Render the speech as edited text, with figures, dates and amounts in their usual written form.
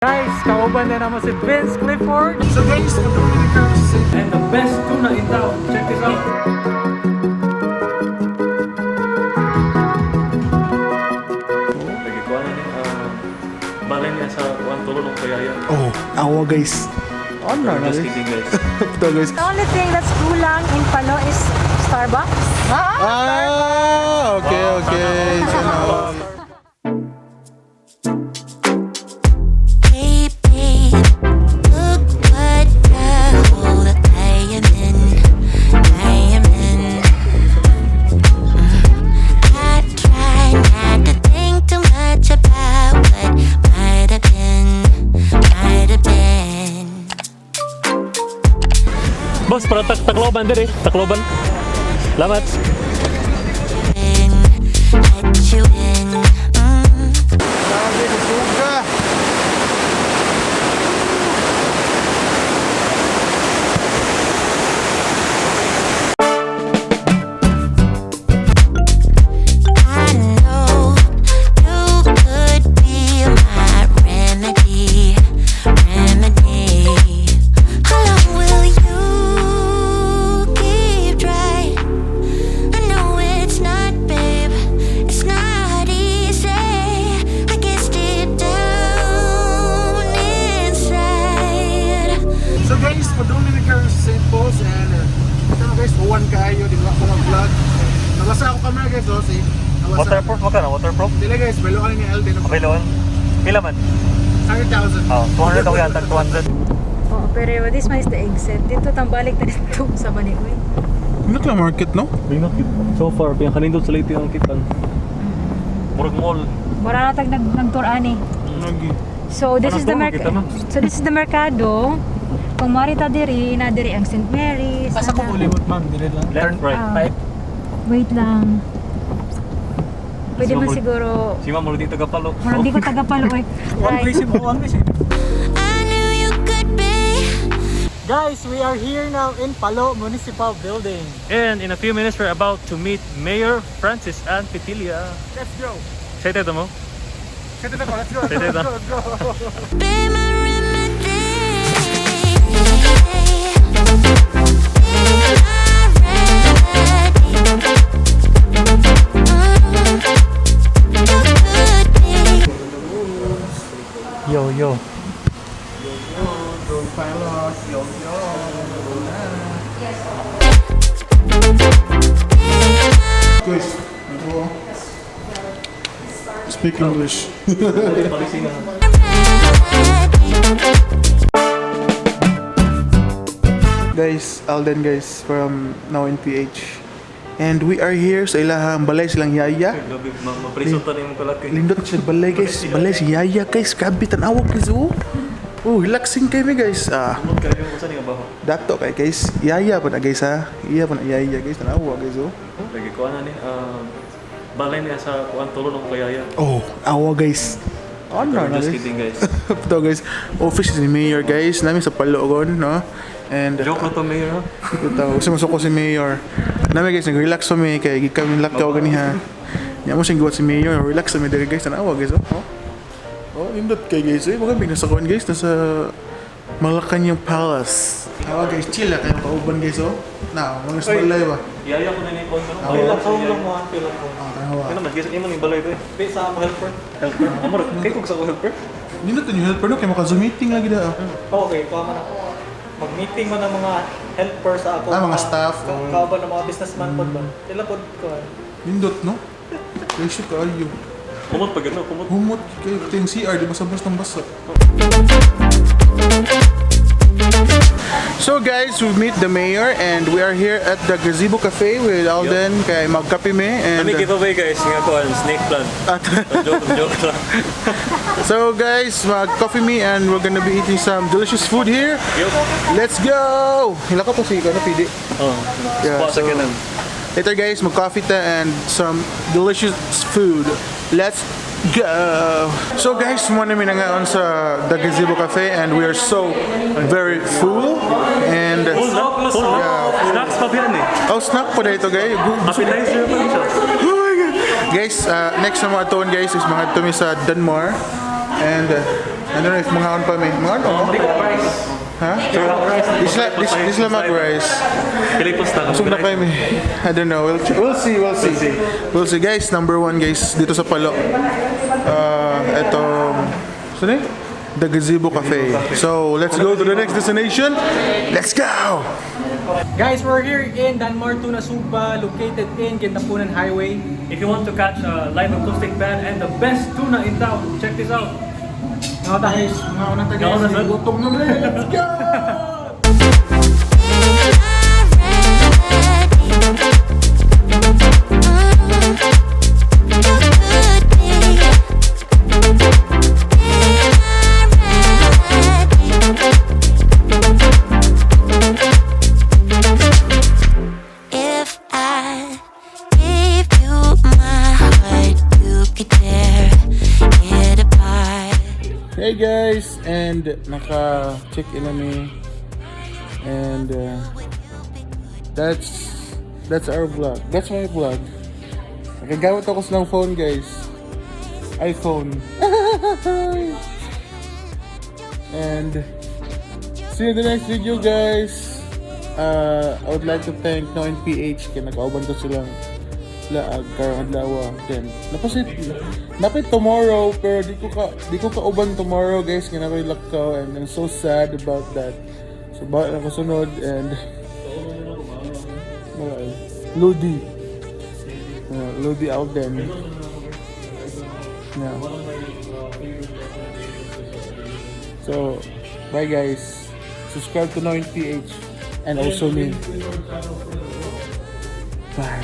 Guys, kauban na naman si Vince Clifford. So guys, patuloy na kayo sa And the best tuna in town. Check this out. Lagi ko ano ni balay niya sa kuan tulo ng kayaya. Oh, awa guys. Ano na Just guys? kidding, guys. Ito guys. The only thing that's kulang in Palo is Starbucks. Ah, okay. Sana all. Hey babe, look what the hole I am in. I am in. I try not to think too much about what might have been, might have been. Boss, para tak Tacloban diri, Tacloban. Salamat. Been, let you in. Grabe, suga. I know you could be my remedy, remedy. How long will you keep dry? I know it's not, babe. It's not easy. I guess deep down inside. So guys, patuloy na kayo sa St. Paul's and ito na guys, uwan kayo, di ba ako mag-vlog. Nabasa ako camera guys, oh, see? Nabasa. Waterproof mo ka na, waterproof. Dili guys, balo ka ni Alden. Okay lawan. Pila man? 100,000. Oh, 200 ako yata, 200. Oo, pero this one is the exit. Dito tambalik na dito sa Baniuy. Ano ka market, no? Bingat. So far, pinakanindot sa Leyte ang kitan. Murag mall. Mura na tag nag-tour ani. Lagi. So this Parang is the tour, kita na. So this is the merkado. Kung marita diri, na diri ang St. Mary's. Asa ko ulimot, ma'am? Dili lang. Left, right. Ah. Right. Wait lang. Pwede man Ma'am, siguro. Si Ma'am, murag di taga-Palo. Murag di ko taga-Palo eh. One Right. place mo, one place. I knew you could be. Guys, we are here now in Palo Municipal Building. And in a few minutes, we're about to meet Mayor Francis Ann Petilia. Let's go. Excited mo? Excited ako, let's go. Excited na. Let's go. Be my remedy. Be my remedy. You could be. Yo, yo. Go pilot, yo yo. Guys, ito. Speak English. Policy na. Guys, Alden guys from now in PH. And we are here sa ilahang balay silang yaya. Grabe, mapriso ta ni mong kalaki. Lindot siya balay guys. Balay si yaya guys. Grabe tan-awag guys oh. Oh, relaxing kayo mi guys. Ah, Kumot kayo usa ni nga baho. Dato kay guys. Yaya pa na guys ha. Iya pa na yaya guys. Tan-awag guys oh. Lagi ko ano ni balay niya sa kuan tulo ng kayaya. Oh, awa guys. Ano na Just guys? kidding, guys. Ito guys, office ni Mayor guys. Namin sa Palogon, no? And Joke na to, Mayor. Ha? Ito, gusto mo si Mayor. Nami guys, nag-relax kami kay gikan mi lakaw ganiha. Nya mo siyang giwat si Mayor, relax kami diri guys, tanawa guys oh. Oh, oh nindot kay guys. Eh, mga big nasa kuan guys, nasa Malacanang Palace. Awa guys, chill lang kayo kauban guys oh. Na, mga sa balay ba? Yaya ko na ni kuan Ah, Pila ko lang mo, pila ko. Ah, tanawa. Ano man, guys, imo ni balay to eh. Be sa ako helper. Helper. Amor, kay kog sa ko helper. Nindot yung helper no kay maka Zoom meeting lagi da. Okay, kuha man ako. Mag-meeting man ang mga helper sa ako. Ah, mga staff. Kauban ng mga businessman pod ba? Sila pod ko. Nindot no? Guys, kaayo. Kumot pag ano, kumot. Humot kay ito yung CR di basta basta basa. So guys, we meet the mayor and we are here at the Gazebo Cafe with Alden kay magkape me and Kami giveaway guys, nga kuan snake plant. Joke, joke lang. So guys, mag-coffee me and we're gonna be eating some delicious food here. Yup. Let's go! Hila ka po si ano PD. Oh. Yeah, Spot sa so- kanan. Later guys, mag-coffee ta and some delicious food. Let's go! So guys, mo na ngayon sa The Gazebo Cafe and we are so very full and Full na? Full na? Yeah. Snacks pa biyan eh. Oh, snack po na ito guys. Appetizer pa rin siya. Oh my God. Guys, next na mga tuon guys is mga tumi sa Dunmore and I don't know if mangaon pa mi. Mangaon pa mo? Ha? Di sila mag-rice. Pilipos na. Busog na kayo mi. I don't know. We'll see, we'll see. We'll see. Guys, number one, guys, dito sa Palo. Ito, saan eh? The Gazebo Cafe. So, let's go to the next destination. Let's go! Guys, we're here in Danmar Tuna Sugba, located in Kintapunan Highway. If you want to catch a live acoustic band and the best tuna in town, check this out. Mga ta guys, mga unang ta guys. Mga una, sir. Gutom na mi. Let's go! If I gave you my heart, you could tear it apart. Hey guys, and naka-check in na mi. And that's our vlog. That's my vlog. Nakagamit ako sa ng phone, guys. iPhone. And see you in the next video, guys. I would like to thank Noin PH kay nag-auban ko silang laag karong adlaw. Then napasit napit tomorrow, pero di ko kauban tomorrow, guys, kay nakoy lakaw and I'm so sad about that. So bawal ako sunod and wala eh. Lodi. Lodi out then. Yeah. So, bye guys. Subscribe to Noin PH and also me. Bye.